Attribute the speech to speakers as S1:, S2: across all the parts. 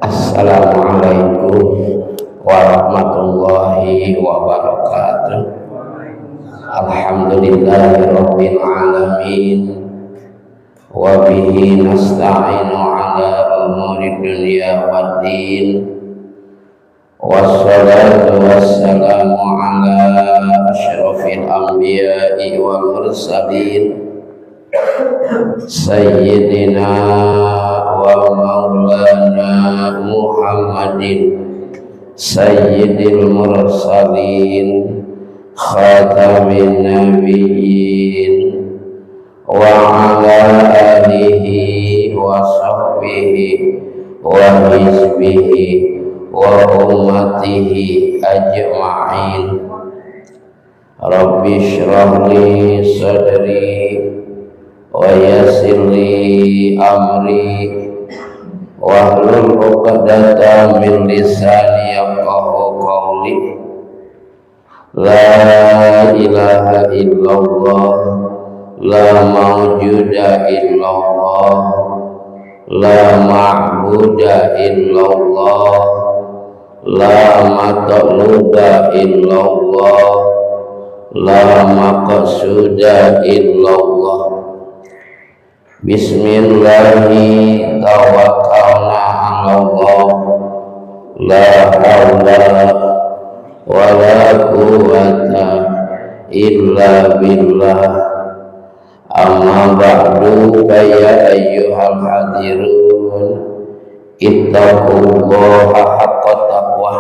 S1: Assalamualaikum warahmatullahi wabarakatuh. Alhamdulillahi rabbil alamin. Wa bihi nasta'inu ala umuri dunya waddin. Wassalatu wassalamu ala asyrafil anbiya'i wal mursalin sayyidina wa maulana Muhammadin sayyidil mursalin khatamin nabiyyin wa ala alihi wa sahbihi wa hizbihi wa ummatihi ajma'in. Rabbi shrah li sadri wa yassir li amri wahlul 'uqdatam min lisani yafqahu qawli. La ilaha illallah, la mawjuda illallah, la ma'buda illallah, la matluba illallah, la maqsuda illallah. Bismillahi tawakkalna 'ala Allah, la haula wa la quwwata illa billah. Amma ba'du, ya ayyuhal hadirun, ittaqullaha haqqa taqwa.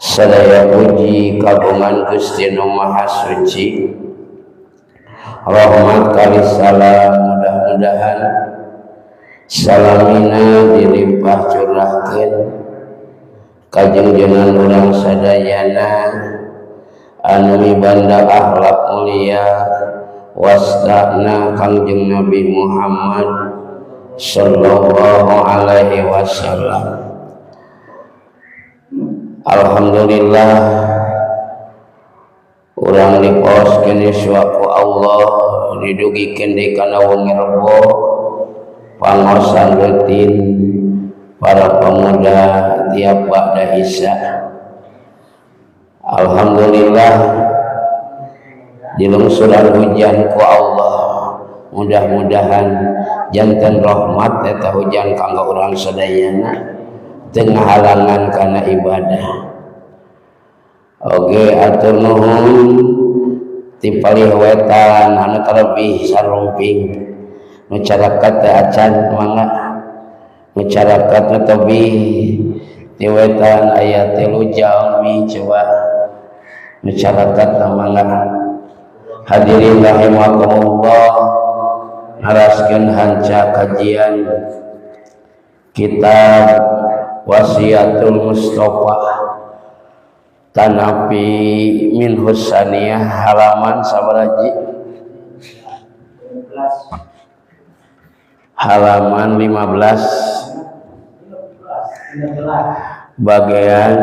S1: Sadaya puji kagungan Gusti Nu Maha Suci. Rahmat kali salam mudah-mudahan salamina dilimpah curahkeun ka jengjengan urang sadayana anu mibanda akhlak mulia wastana Kangjeng Nabi Muhammad sallallahu alaihi wasallam. Alhamdulillah urang dipaoskeun ku Allah, didugikeun deui kana wengi Rebo, pangaosan rutin para pemuda tiap ba'da Isya. Alhamdulillah dilungsuran hujan ku Allah, mudah-mudahan janten rahmat eta hujan kanggo urang sadayana, teu ngahalangan kana ibadah. Oge atur nuhun ti palih wetan anu terlebih sarumping nu carakat teh acan, mangga nu carakat nu tebih ti wetan aya 3 jalmi, coba nu carakat mangga. Hadirin rahimakumullah, naraskeun hanca kajian kitab Wasiatul Mustafa tanapi min husaniyah halaman sabaraji? Halaman 15 bagian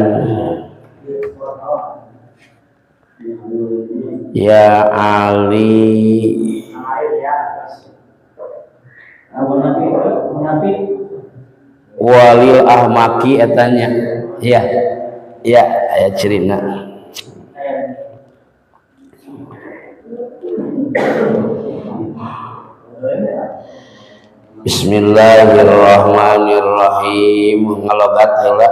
S1: ya Ali Walil Ahmaki etanya ya. Ya, ayat cerina. Bismillahirrahmanirrahim. Ngalogat heula.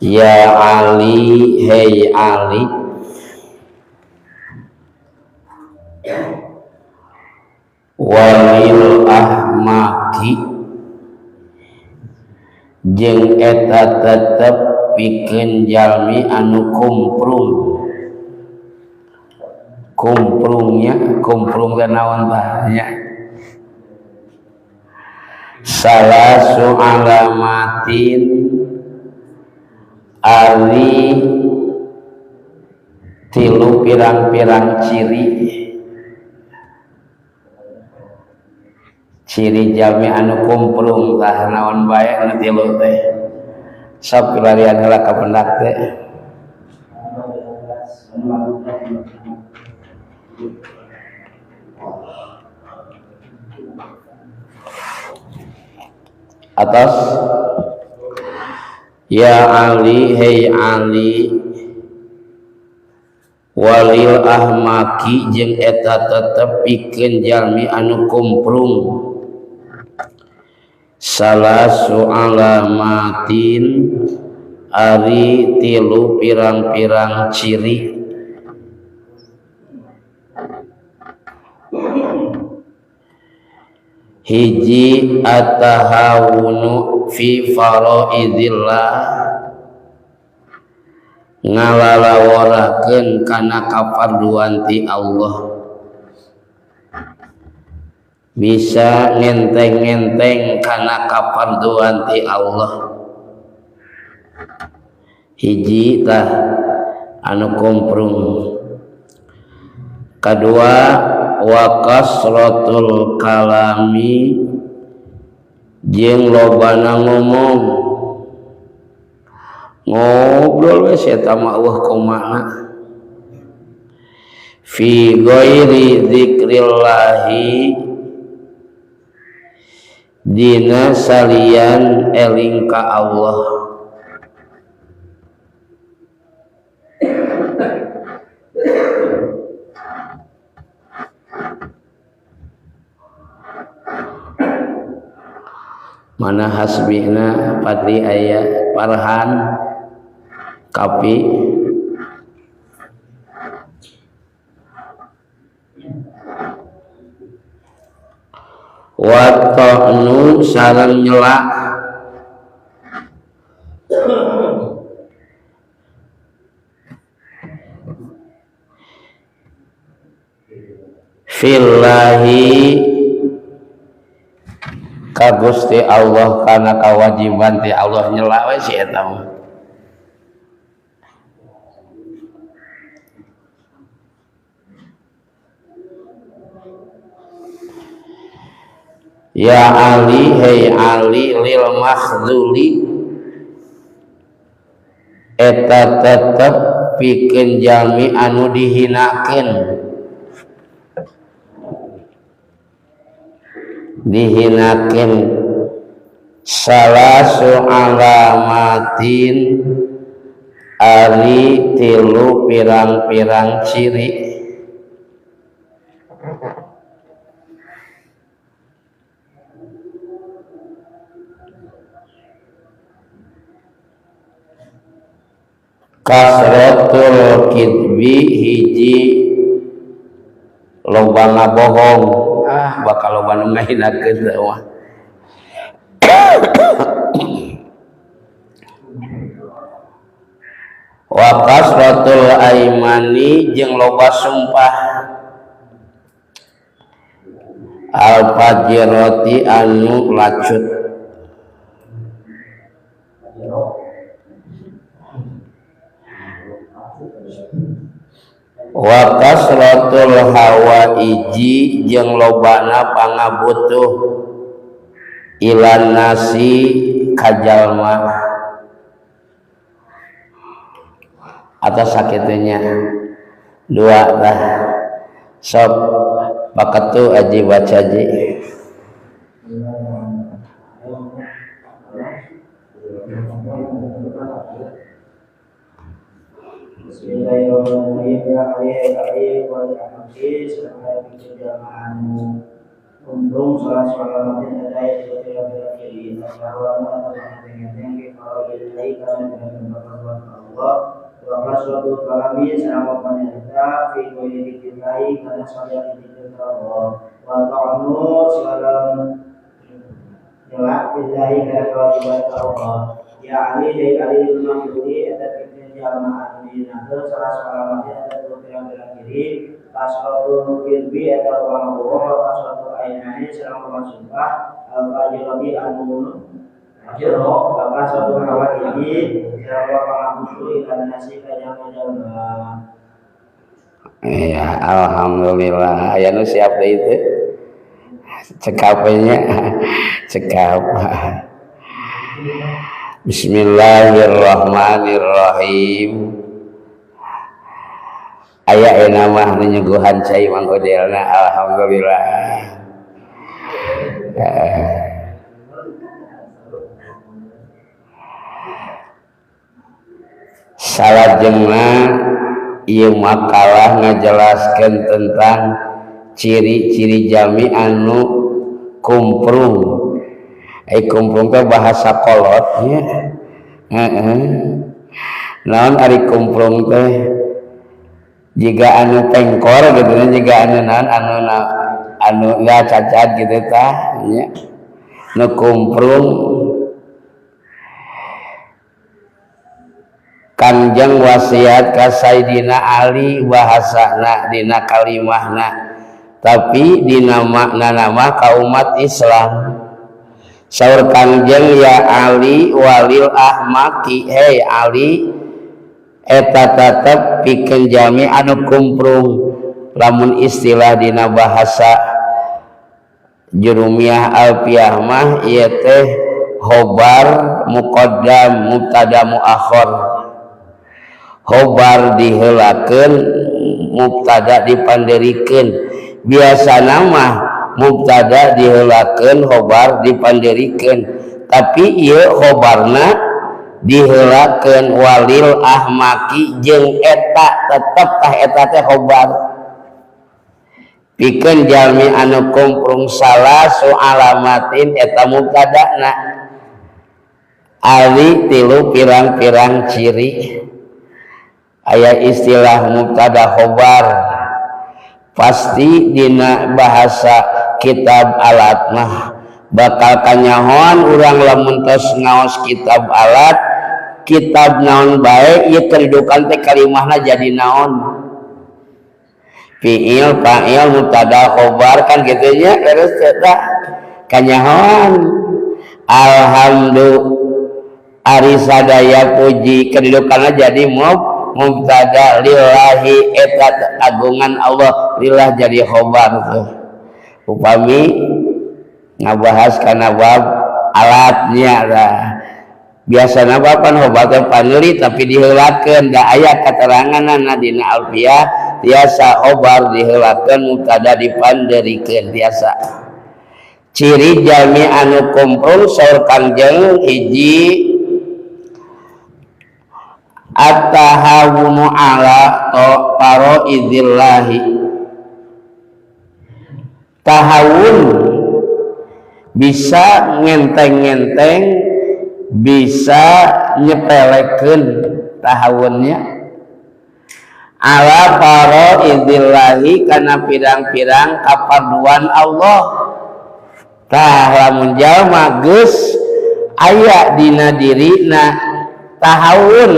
S1: Ya Ali, hey Ali. Walil Ahmaki jeung eta tetep pikeun jalmi anu kumprung. Kumprungnya, kumprung teh naon tah nya? Salasu alamatin ari tilu pirang-pirang ciri. Ciri jalmi anu kumprung tah naon bae nu tilu teh. Sok pilarian heula ka pendak teh. Atas ya Ali hei Ali walil ahmaki jeung eta tetep pikeun jalmi anu kumprung salasu alamatin ari tilu pirang-pirang ciri hiji atahawunu fi faraidillah ngalalaworakeun kana kafarduan ti Allah bisa ngenteng-ngenteng kana kafarduan ti Allah hiji tah anu komprung kadua wa kasratul kalami jeung lobana ngomong ngobrol we eta mah eueuh kumaha fi ghairi dzikrillahi dina salian eling ka Allah. Mana hasbihna Padri aya Farhan Kapi wa ta'nu sareng nyelak fillahi ka Gusti Allah kana kawajiban ti Allah nyelak we si eta mah. Ya Ali hei Ali lil makhzuli eta tetep pikeun jalmi anu dihinakeun dihinakeun salasu alamatin ari tilu pirang-pirang ciri kasratul kidbi hiji loba ngabohong ah bakal loba nu ngahinakeun teh mah wa kasratul aimani jeung loba sumpah al fajirati anu lacut wa kasratul hawaiji jeung lobana pangabutuh ilan nasi kajalma atau sakitnya dua lah sok paketu aji baca ji.
S2: Bismillahirrahmanirrahim. Ya Ali Ali wal ahmadi sampai jamaahmu umrum salat sholawat adai bila kiri tasawamu atau ngenteng kalau lillahi kana dengan Allah wa rasulul kalami sama panita fi ghairi dzikrillahi kana salat dzikr Allah wa ta'nu salam nyelak billahi kana kewajiban Allah ya Ali dari Ali al-Mahdi eta jamaah dinatul salah sholawatnya ada dua pirang-pirang kiri kasratul kirbi atau orang bohong kasratul ainani serang orang sumpah al-fajirati al-munun fajiro kasratul hawaiji serang orang musuh ikan nasi kajang-kajang.
S1: Iya, alhamdulillah aya nu siap deui teh cekapnya cekap. Bismillahirrahmanirrahim. Aya euna mah nu nyuguhan cai Mang Odelna alhamdulillah. Salajengna ieu makalah ngajelaskeun tentang ciri-ciri jami anu kumprung. Ai kumprung teh bahasa kolot nya. Heeh. Naon ari kumprung teh? Jiga anu pengkor gitu nya, jiga anu naon anu anu ya cacat gitu tah nya. Nu kumprung Kangjeng wasiat ka Sayyidina Ali bahasana dina kalimahna tapi dina makna mah ka umat Islam. Saur Kangjeng ya Ali walil ahmaki, hei Ali eta tetep pikeun jami anu kumprung. Lamun istilah dina bahasa Jurumiyah Alfiyah mah ieu teh khobar muqaddam mubtada muakhir. Khobar diheulakeun mubtada dipanderikeun. Biasana mah mubtada diheulakeun khobar dipanderikeun, tapi ieu khobarna diheulakeun walil ahmaki jeung eta tetep tah eta teh khobar. Pikeun jalmi anu kumprung salasu alamatin eta mubtadana ali tilu pirang-pirang ciri. Aya istilah mubtada khobar pasti dina bahasa kitab alat mah bakal kanyahoan urang lamun tos ngaos kitab alat, kitab naon bae ieu kedudukan teh kalimahna jadi naon, fiil fa'il mubtada khobar kan kitu nya. Terus eta kanyahoan alhamdulillah ari sadaya puji kedudukanna jadi mubtada lillahi eta agungan Allah, lillah jadi khobar tuh. Upami ngabahas kana bab alatnya lah biasana bapan khobar teh pandeuri tapi diheulakeun da aya kateranganna dina Alfiyah tiasa khobar diheulakeun mubtada dipanderikeun tiasa. Ciri jalmi anu kumprung saur Kangjeng hiji at-tahawunu ala faraidillahi. Tahawun bisa ngenteng-ngenteng, bisa nyepelekeun tahawunnya ala faraidillahi kana pirang-pirang kaparduan Allah. Tah lamun jalma geus aya dina dirina tahawun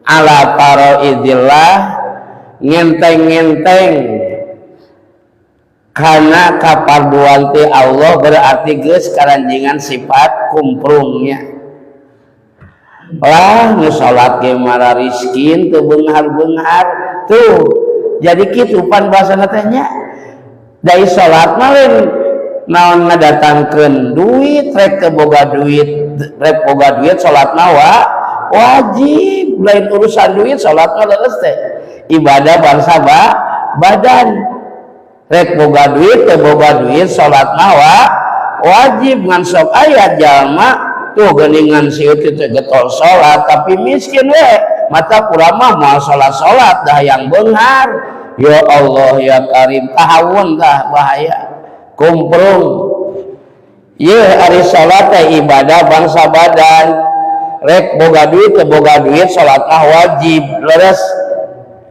S1: ala faraidillah, ngenteng-ngenteng kana kaparduan ti Allah, berarti geus karanjingan sifat kumprungnya. Lah nu salat ge marariskin teu beunghar-beunghar tuh jadi kitu pan bahasana teh nya. Da salat mah lain naon ngadatangkeun duit, rek teu boga duit, rek boga duit salat mah wajib, lain urusan duit salat mah leres teh ibadah bangsa badan. Rek boga duit teu boga duit salat mah wajib. Ngan sok aya jalma tuh geuningan sieu teh getol salat tapi miskin we, mata urang mah moal salat-salat dah yang beunghar. Ya Allah ya Karim, tahawun tah bahaya kumprung. Ye ari salat teh ibadah bangsa badan, rek boga duit teu boga duit salat mah wajib, leres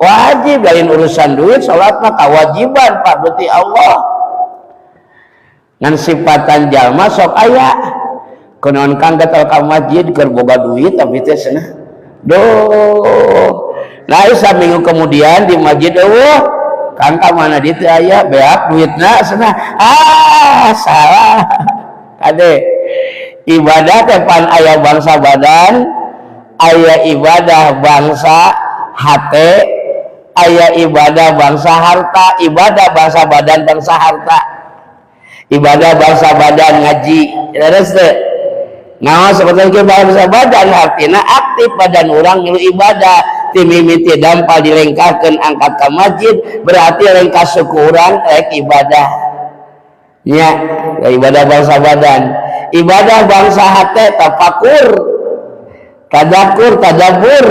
S1: wajib, lain urusan duit salat mah kewajiban fardu ti Allah. Ngan sifatan jalma sok aya kunaon kang getol ka masjid keur boga duit tapi teh cenah duh. Nah saminggu kemudian di masjid eueuh kang ka mana dieu teh aya beak duitna cenah, ah salah kade. Ibadah teh pan aya bangsa badan, aya ibadah bangsa hate, aya ibadah bangsa harta, ibadah bangsa badan bangsa harta, ibadah bangsa badan ngaji leres teh ngaos seperti itu bangsa badan artina aktif badan urang milu ibadah ti mimiti dampal dilengkahkeun angkat ka masjid berarti lengkah suku urang rek ibadah nya, ibadah bangsa badan. Ibadah bangsa hate tafakur, tadakur, tadabbur.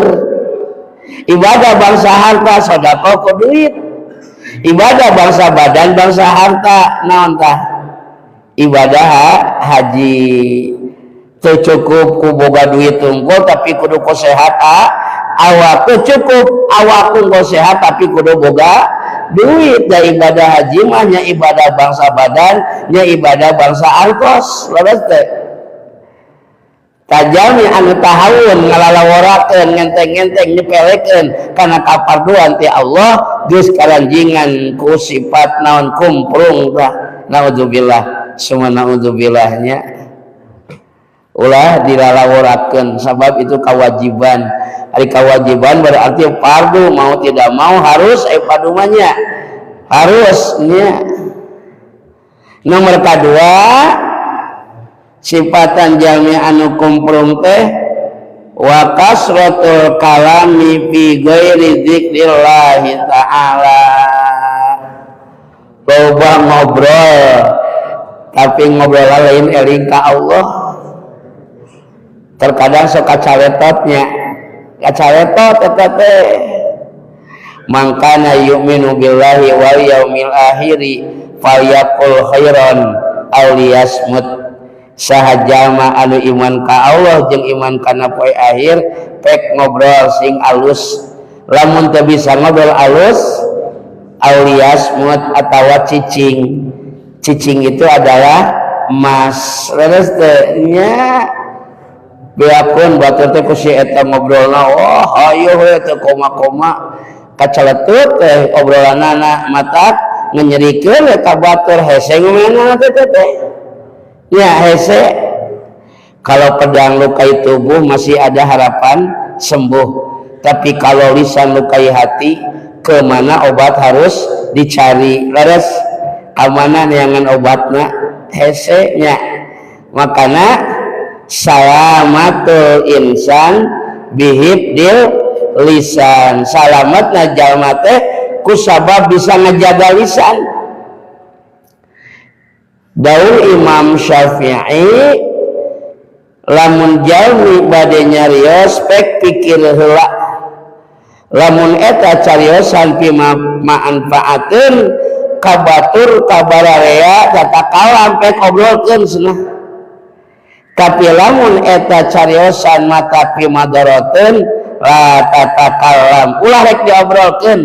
S1: Ibadah bangsa harta, sedekah ku duit. Ibadah bangsa badan, bangsa harta, naon tah? Ibadah haji. Teu cukup ku boga duit tungkul, tapi kudu ku sehat awak. Teu cukup awak ku sehat, tapi kudu boga duit. Da ibadah haji mah nya ibadah bangsa badan, nya ibadah bangsa artos. Leres teh? Jalmi anu tahawun, ngalalaworakeun, ngenteng-ngenteng, nyepelekeun kana kaparduan ti Allah, geus karanjingan ku sifat naon? Kumprung tah. Naudzubillah, summa naudzubillahnya. Ulah dilalaworakeun, sabab itu kewajiban. Ari kewajiban berarti fardu, mau tidak mau harus. Fardu mah nya harus nya. Nomor kedua, sifatan jalmi anu kumprung teh wa kasratul kalami fi ghairi dzikrillahi ta'ala. Loba ngobrol, tapi ngobrol lain eling ka Allah. Terkadang sok kacaletotnya, kacaletot eta teh. Man kana yu'minu billahi wal yaumil akhiri falyaqul khairan aw liyasmut. Saha jalma anu iman ka Allah jeung iman kana poe akhir, pek ngobrol sing alus. Lamun teu bisa ngobrol alus, aw liyasmut, atawa cicing. Cicing itu adalah emas. Leres teh nya? Beakeun batur teh ku si eta ngobrolna, wah, hayo we teu koma-koma, kacaletut teh obrolanana, matak nyerikeun ka batur. Hese ngomenan teh teh ya, hese. Kalau pedang lukai tubuh masih ada harapan sembuh, tapi kalau lisan lukai hati, kemana obat harus dicari? Leres? Kamana neangan obatna? Hese nya. Makana salamatul insan bihifdzil lisan, salamatna jalma teh kusabab bisa ngejaga lisan. Dawuh Imam Syafi'i, lamun jalmi bade nyarios, pek pikir heula. Lamun eta cariosan pimanfaateun ka batur, ka bararea, tatakalam, pek obrolkeun cenah. Tapi lamun eta cariosan matak pimadarateun, la tatakalam, ulah rek diobrolkeun,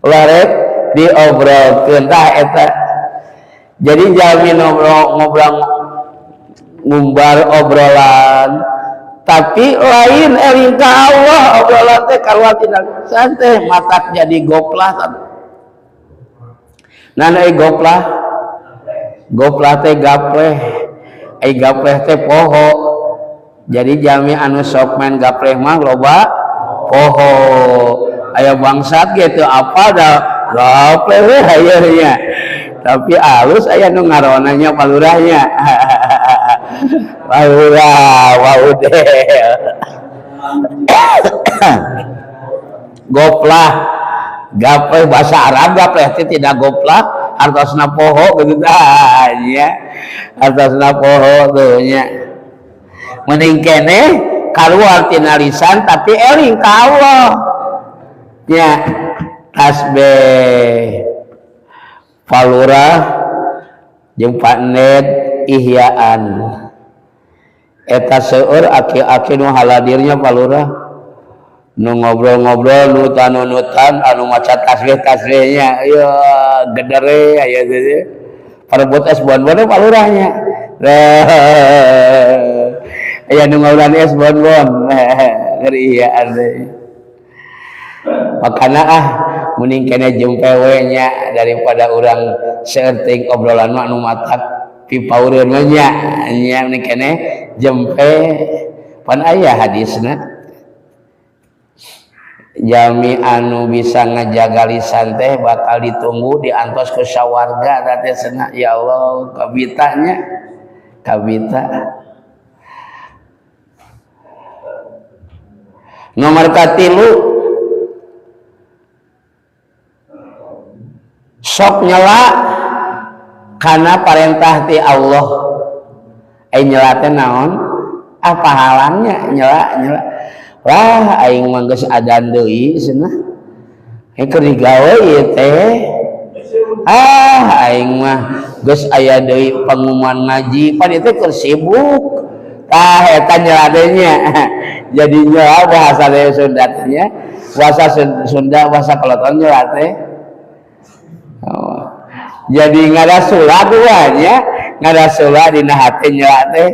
S1: ulah rek diobrolkeun. Tah, eta. Jadi jalmi ngobrol ngobrol, ngumbar obrolan, tapi lain eling ka Allah, obrolan teh kaluar tina lisan teh matak jadi goplah. Nah, ai goplah, goplah teh gapleh, ai gapleh teh poho. Jadi jalmi anu sok main gapleh mah loba poho. Aya bangsat gitu apa dah, gapleh we aya nya. Tapi alus, aya nu ngaronanya palurahnya, palurah waudel. Goplah, gapleh, bahasa Arab gapleh teh tidak goplah, artosna poho gitu tah nya, artosna poho tuh nya. Mending keneh kaluar tina lisan tapi eling ka Allah nya. Tasbih, Palurah jeung Pak Ned ihyaan eta, seueur aki-aki nu haladirnya. Palurah nu ngobrol-ngobrol, nutan-nutan, anu maca tasbih-tasbihnya ya gedere aya teh, parebut es bonbon palurahnya. Aya nu ngaulan es bonbon, ngeri ya teh. Makana ah, mending keneh jempe we nya, daripada urang saeutik obrolan mah anu matak pipaureun mah nya nya, mending keneh jempe. Pan aya hadisna, jalmi anu bisa ngajaga lisan teh bakal ditunggu diantos ke sawarga teh cenah. Ya Allah, kabitanya kabita. Nomor katilu, sok nyela karena perintah ti Allah. Eh, nyela teh naon? Apa halangnya nyela? Nyela Lah aing mah geus adan deui cenah. Aing keur digawe ieu teh. Ah aing mah geus aya deui pengumuman ngaji, pan ieu teh keur sibuk. Tah eta nyeladenya. Jadi nyela bahasa Sunda teh nya. Bahasa Sunda bahasa koloton nyela teh. Oh. Jadi ngarasula nya, ngarasula dina hati nyela teh.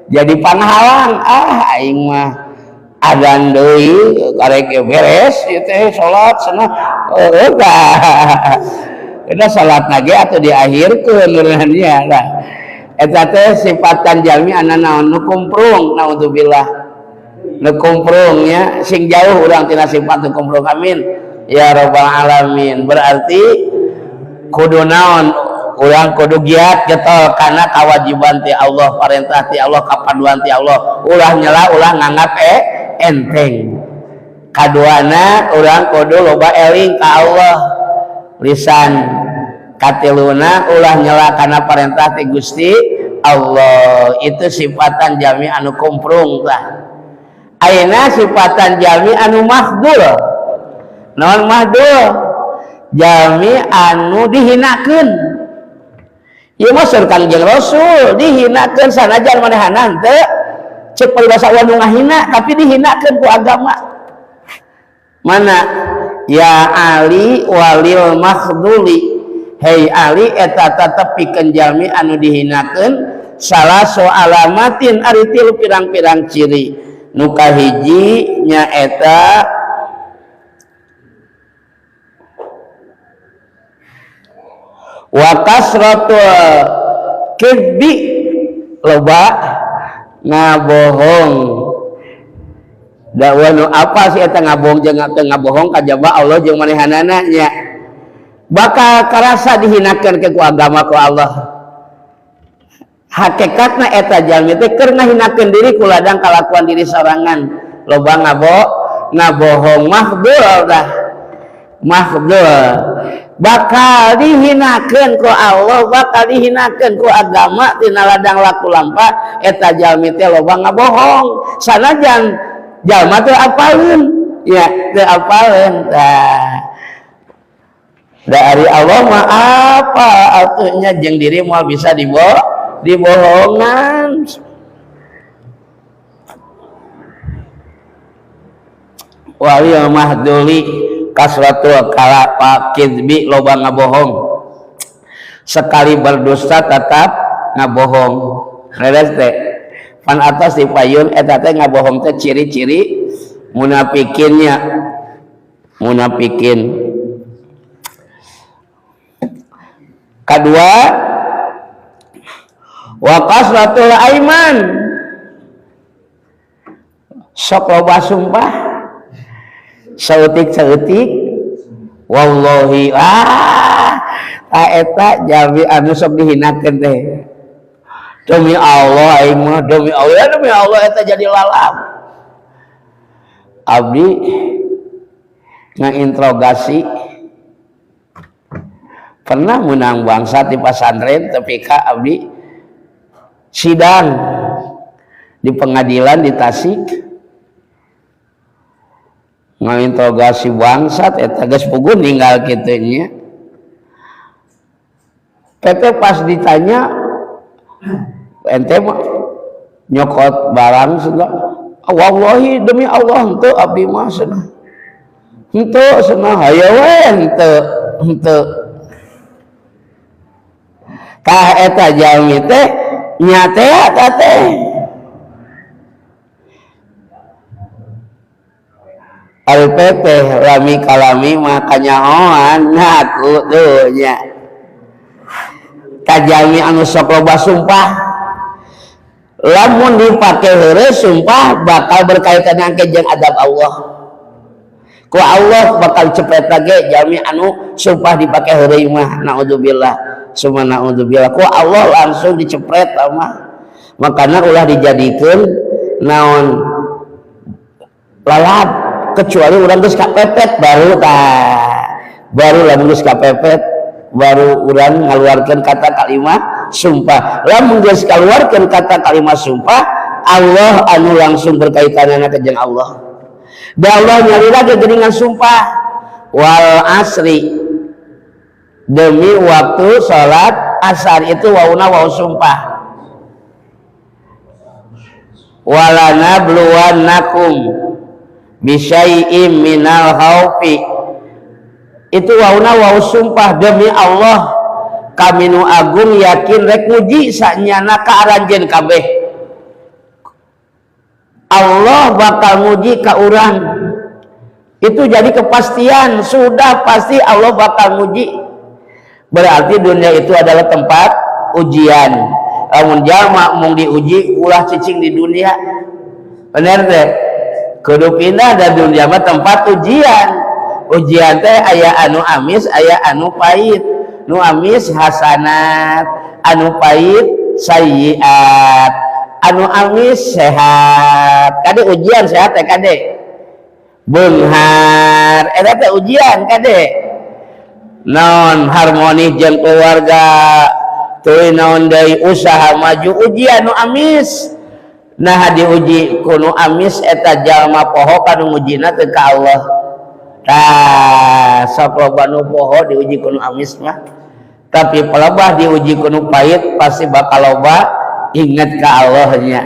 S1: Jadi panghalang, ah aing mah adan deui karek beres ieu teh salat cenah. Oh tah. Eta salatna ge atuh diakhirkeun nya lah. Eta teh sifatan jalmi anu naon nu kumprung, naudzubillah. Nu kumprung nya sing jauh urang tina sifat nu kumprung, amin ya rabbal alamin. Berarti kudu naon urang kudu giat getol kana kawajiban ti Allah, parentah ti Allah, kapaduan ti Allah. Ulah nyela, ulah nganggap enteng. Kaduana urang kudu loba eling ka Allah. Lisan katiluna ulah nyela kana parentah ti Gusti Allah. Itu sifatan jalmi anu kumprung tah. Ayeuna sifatan jalmi anu mahdul. Naon mahdul? Jalmi anu dihinakeun. Ieu mah saur Kangjeng Rasul dihinakeun sanajan manehna teu ceuk paribasa nu ngahina tapi dihinakeun ku agama. Mana? Ya Ali walil makhduli. Hei Ali eta tetep pikeun jalmi anu dihinakeun salaso alamatin ari tilu pirang-pirang ciri. Nu kahiji nyaeta wa kasratul kidbi, loba ngabohong. Dakwa nu apa sih eta ngabohong jeung teu ngabohong kajaba Allah jeung manehanana nya. Bakal karasa dihinakeun ke ku agama ku Allah. Hakikatna eta jalmi teh keur ngahinakeun diri ku ladang kalakuan diri sorangan. Loba ngabohong mahdul tah. Mahdul bakal dihinakeun ku Allah, bakal dihinakeun ku agama tina ladang laku lampah eta jalmi teh loba ngabohong. Sanajan jalma teh apaleun, ya teh apaleun tah. Dari Allah mah apa artinya jeung diri moal bisa dibohongan. Walil mahduli kasratul kidbi, loba ngabohong. Sekali berdusta tetap ngabohong. Leres teh pan atas di payun eta teh ngabohong teh ciri-ciri munafikinnya. Munafikin. Kedua, wa kasratul aiman, sok loba sumpah saeutik-saeutik wallahi eta jalmi anu sok dihinakeun teh demi Allah aing mah, demi Allah, demi Allah eta jadi lalap. Abdi ngainterogasi pernah menang bangsa di pesantren tapi ka abdi sidang di pengadilan di Tasik ngainterogasi bangsat eta geus puguh ninggal kitu nya. PT pas ditanya ente mah nyokot barang sudah, wallahi demi Allah henteu abdi mah cenah, henteu cenah, hayo we henteu, henteu. Tah eta jalmi teh nya teh eta teh ari teteh lami kalami mah kanyahoan ngaku tuh nya. Kajalmi anu sok loba sumpah, lamun dipake heureuy sumpah bakal berkaitan engke jeung azab Allah. Ku Allah bakal cepet lagi jalmi anu sumpah dipake heureuy mah, naudzubillah summa naudzubillah. Ku Allah langsung dicepret mah. Makana ulah dijadikeun naon lalap kecuali urang geus kapepet baru tah. Baru lamun geus kapepet baru urang ngaluarkeun kata kalimat sumpah. Lamun geus kaluarkeun kata kalimat sumpah, Allah anu langsung berkaitanana ka jeung Allah. Da Allah nyalira ge geuningan sumpah wal asri, demi waktu salat asar, itu wauna waw sumpah. Walana bluwannakum bisyai'im minal khaufi, itu wauna waw sumpah. Demi Allah, kami nu agung yakin rek nguji sanyana ka aranjeun kabeh. Allah bakal nguji ka urang, itu jadi kepastian, sudah pasti Allah bakal nguji. Berarti dunia itu adalah tempat ujian. Lamun jalma mung diuji, ulah cicing di dunia, bener teh? Kudu pindah dari dunia mah tempat ujian. Ujian teh aya anu amis, aya anu pahit. Nu amis hasanat, anu pahit sayiat. Anu amis sehat, kade. Ujian sehat teh, kade, beunghar, eta teh ujian, kade. Naon, harmoni jeung keluarga, tuluy naon deui, usaha maju, ujian nu amis. Nah, diuji ku nu amis eta jalma poho kanu ngujina teh ka Allah. Tah, sok loba nu poho diuji ku nu amis mah, tapi pelebah diuji ku nu pahit pasti bakal loba inget ka Allahnya.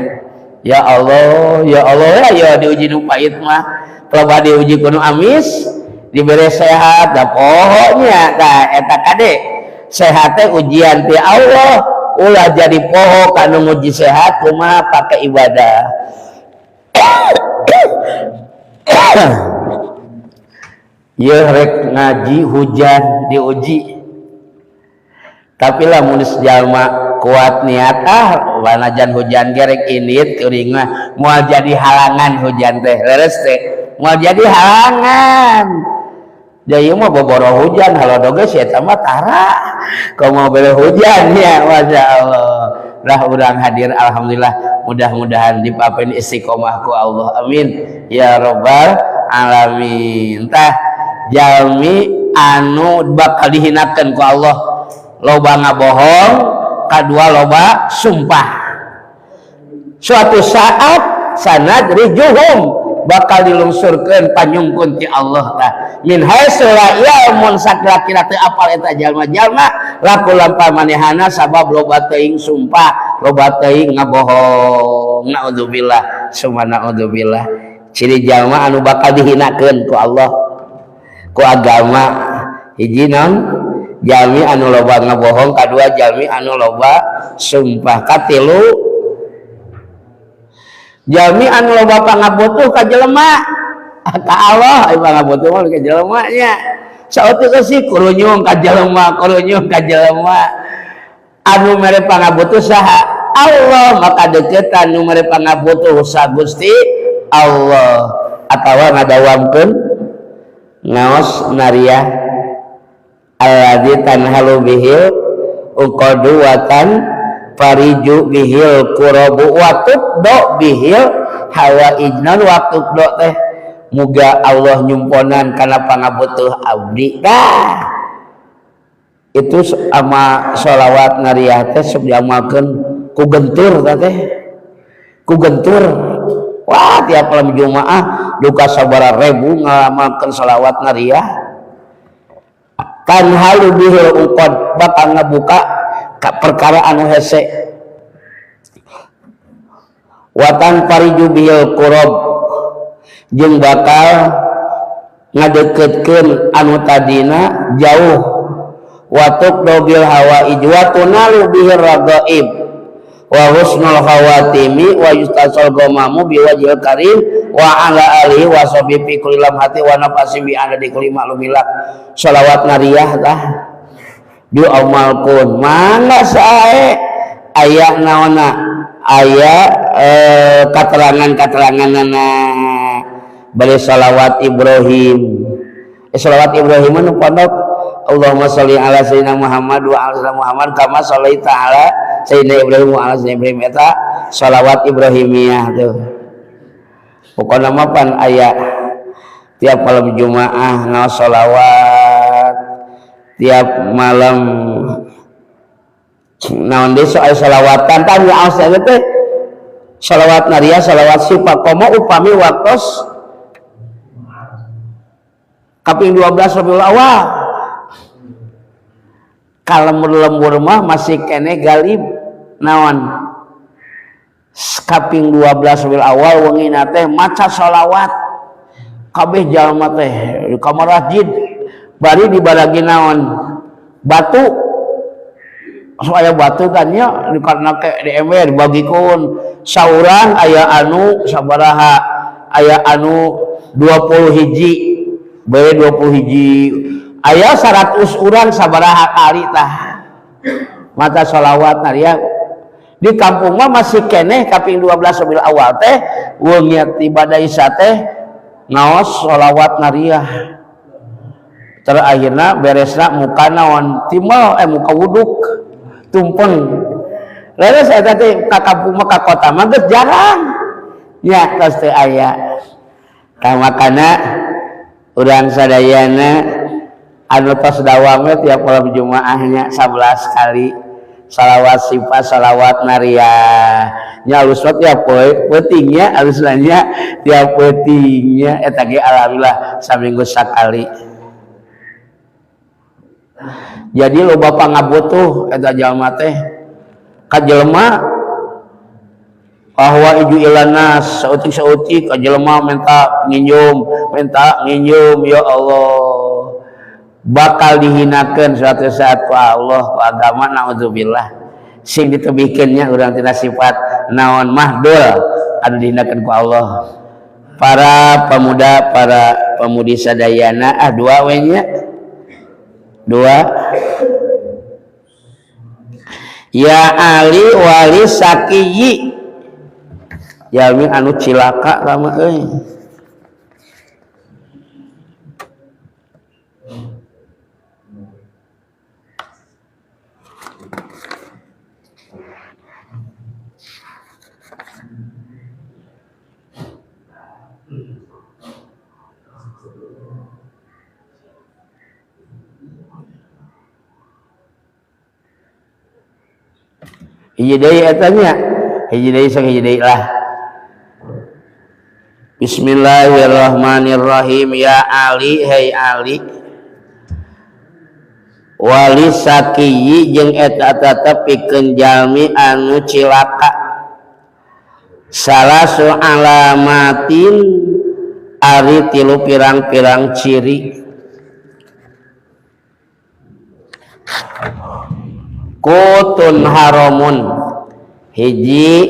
S1: Ya Allah, ya Allah, ya, ya diuji nu pahit mah. Pelebah diuji ku nu amis, diberi sehat da pohonya. Tah, eta kade, sehat teh ujian ti Allah. Ulah jadi poho kanu nguji sehat. Kumaha? Pakai ibadah ya. Rek ngaji hujan, diuji. Tapi lamun jalma kuat niat, ah, wanajan hujan gerek indit kuring mah, moal jadi halangan hujan teh. Leres teh? Moal jadi halangan. Jadi mah boboro hujan halodo ge si eta mah tara komo bele hujan ya. Masya Allah lah, urang hadir, alhamdulillah. Mudah-mudahan dipapen istiqomah ku Allah, amin ya robbal alamin. Tah, jalmi anu bakal dihinakan ku Allah loba ngabohong, kadua loba sumpah. Suatu saat sanadrijuhum, bakal dilungsurkeun panyungkun ti Allah. Tah, min haitsu la ya'lamun, sakira-kira teu apal eta jalma-jalma laku lampah manehana, sabab loba teuing sumpah, loba teuing ngabohong. Naudzubillah summa naudzubillah. Ciri jalma anu bakal dihinakeun ku Allah, ku agama, hiji non jalmi anu loba ngabohong, kadua jalmi anu loba sumpah, katilu jalmi anu loba pangabutuh ka jelema ka Allah. Ai pangabutuh mah ka jelema nya, saeutik sih kurunyung ka jelema, kurunyung ka jelema. Anu mere pangabutuh saha? Allah. Maka deketan nu mere pangabutuh sa Gusti Allah, atawa ngadawamkeun ngaos nariah alladzi tanhalu bihil uqadu wa tanfariju bihil kurabu wa tuqdo bihil hawaijnan. Wa tuqdo teh muga Allah nyumponan kana pangabutuh abdi. Dah, itu sama sholawat nariah teh sok diamalkeun ku gentur teh, ku gentur. Wah, tiap malam Jumaah duka sabaraha ribu ngamalkeun sholawat nariah. Tanhalu bihil uqad, bakal ngabuka ka perkara anu hese. Wa tanfariju bihil kurab, jeung bakal ngadeketkeun anu tadina jauh. Wa tuqdo bil hawaij wa tunalu bihir ragaib wa husnul khawatimi wa yustasal ghamamu biwajhil karim wa ala alihi wa sahbihi fi kulli lamhati wa nafasi bi adadi kulli ma'lumillah. Sholawat nariyah tah diamalkeun, mangga sae. Aya naonna, aya katerangan-kateranganana bari sholawat Ibrahim. Sholawat Ibrahim anu pondok, Allahumma sholli ala sayyidina Muhammad wa ala sayyidina Muhammad kama shallaita ala sayyidina Ibrahim wa ala sayyidina Ibrahim, eta sholawat Ibrahimiyah tuh. Pokoknya mah pan aya tiap malam Jumaah ngaos sholawat, tiap malam naon deui soal sholawatan tah ngaos teh, sholawat nariyah, sholawat sifat, komo upami waktos. Kaping 12 Rabiul Awal. Ka lembur-lembur mah masih keneh galib naon? Kaping 12 Rabiul Awal wengina teh maca sholawat. Kabeh jalma teh di kamar masjid bari dibaragi naon? Batu. Aya batu kan nya karena ke di ember dibagikeun saurang aya anu sabaraha aya anu 20 hiji bere 20 hiji aya 100 urang sabaraha kali tah mata sholawat nya di kampung mah masih keneh kaping 12 Rabiul Awal teh weungnya tiba isya teh ngaos sholawat nariah terakhirna beresna muka naon timbal muka wuduk tumpeng leres eta teh ka kampung mah ka kota mah geus jarang nya tos teu aya tah makana urang sadayana anu tos dawam we tiap malam Jumaahnya 11 kali salawat sifat salawat nariah nya alus mah tiap poe peutingnya alus nya tiap peutingnya eta ge alhamdulillah saminggu sakali. Jadi loba pangabutuh eta jalma teh ka jelema bahwa iju ilanas saeutik-saeutik ka jelema minta nginjem ya Allah bakal dihinakeun suatu saat ku Allah ku agama naudzubillah sing ditebihkeun nya urang tina sifat naon mahdul anu dihinakeun ku Allah. Para pemuda para pemudi sadayana dua we nya dua ya Ali wali sakiyi jalmi anu cilaka lama euy hiji deui eta nya hiji deui sok hiji deui lah. Bismillahirrahmanirrahim ya Ali hei Ali wali sakiyi jeung eta tetep pikeun jalmi anu cilaka salasu alamatin ari tilu pirang-pirang ciri kutun haramun hiji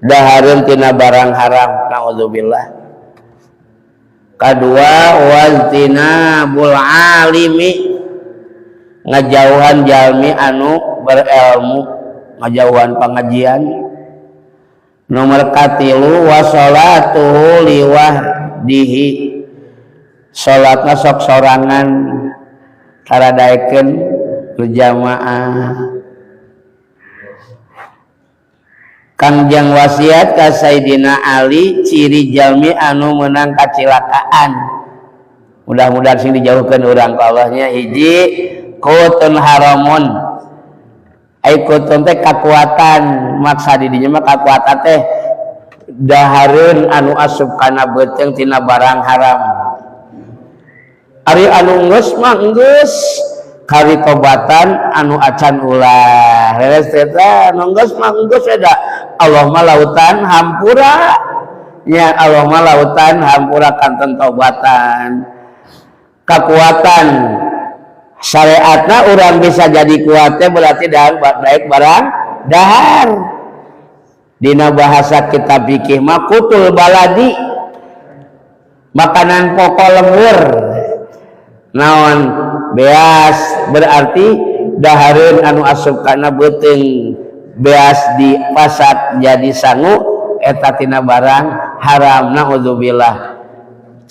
S1: dahareun tina barang haram naudzubillah kadua wazinabul alimi ngajauhan jalmi anu berilmu ngajauhan pengajian nomor katilu wasolatuhu liwahdihi salatna sok sorangan taradaekeun berjamaah. Kangjeng wasiat ka Sayyidina Ali ciri jalmi anu menang kacilakaan mudah-mudahan sing dijauhkeun urang ku Allahnya hiji kutun haramun ai kutun teh kakuatan maksa di dinya mah kakuatan teh dahareun anu asup kana beuteung tina barang haram ari anu geus mah geus kari tobatan anu acan ulah leres eta anu geus mah geus eta Allah mah lautan hampura nya Allah mah lautan hampura kanten tobatan kekuatan syariatna urang bisa jadi kuatnya berarti dahar baik barang dahar dina bahasa kitab fikih mah kutul baladi makanan pokok lembur naon beas berarti dahareun anu asup kana beuteung beas dipasak jadi sangu eta tina barang haram naudzubillah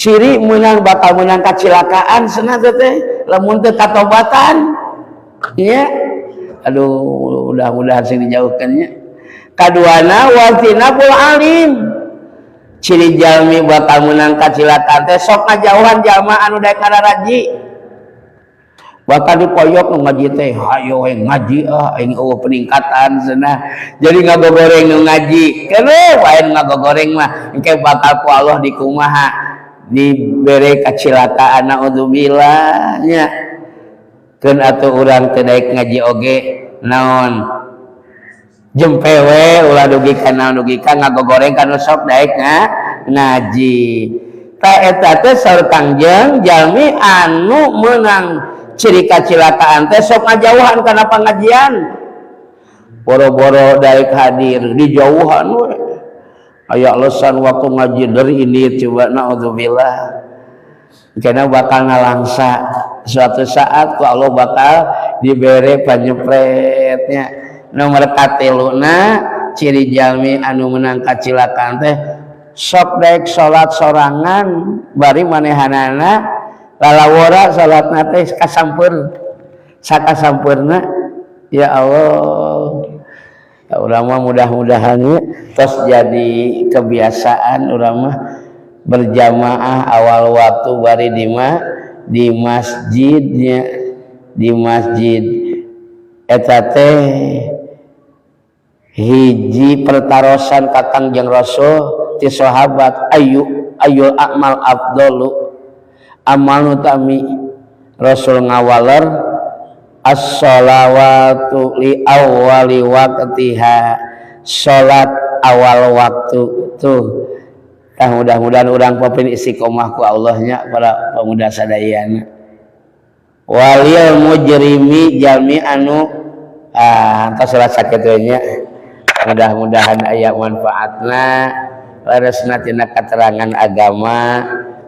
S1: ciri meunang bakal meunang kacilakaan cenah teh lamun teu katobatan nya aduh mudah-mudahan sing dijauhkeun nya kaduana wazinabul alim ciri jalmi bakal meunang kacilakaan teh sok ngajauhan jalma anu daek ngararaji bakal dipoyok nu ngaji teh hayo we ngaji ah aing eueuh peningkatan cenah jadi ngagogoreng nu ngaji keun wae ngagogoreng mah engke bakal ku Allah dikumaha Dibere kacilakaan, naudzubillah nya. Keun atuh urang teu daek ngaji oge naon, jempe we, ulah dugi ka naon, dugi ka ngagogoreng ka nu sok daek ngaji. Ta eta teh saur Kangjeng, jalmi anu meunang ciri kacilakaan teh sok ngajauhan kana pangajian, boro-boro daek hadir, dijauhan we, aya alasan waktu ngaji dari ini. Coba, naudzubillah, karena bakal ngalangsa suatu saat ku Allah bakal dibere panyepretnya. Nomor katiluna, ciri jalmi anu menang kacilakaan teh sok daek salat sorangan, bari manehanana lalawora salatna teh kasampeur sakasampurna. Ya Allah ya, urang mah mudah-mudahan tos jadi kebiasaan urang mah berjamaah awal waktu, bari di masjidnya, di masjid. Eta teh hiji pertarosan ka Kangjeng Rasul ti sahabat, ayu ayul a'mal afdalu, amal nu utami. Rasul ngawaler, as-sholawatu li awwali waqtiha, salat awal waktu. Tuh tah, mudah-mudahan urang popin istiqomah ku Allahnya, para pemuda sadayana. Walil mujrimi, jalmi anu tos salat sakitu nya, mudah-mudahan aya manfaatna, leresna tina keterangan agama.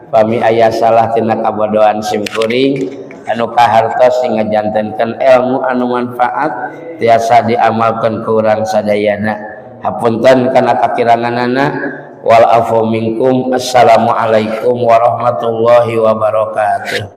S1: Pami aya salah tina kabodohan simkuring, anu kahartos sing ngajantenkeun ilmu anu manfaat tiasa diamalkeun ku urang sadayana. Hapunten kana kakiranganana, wal afu minkum. Assalamualaikum warahmatullahi wabarakatuh.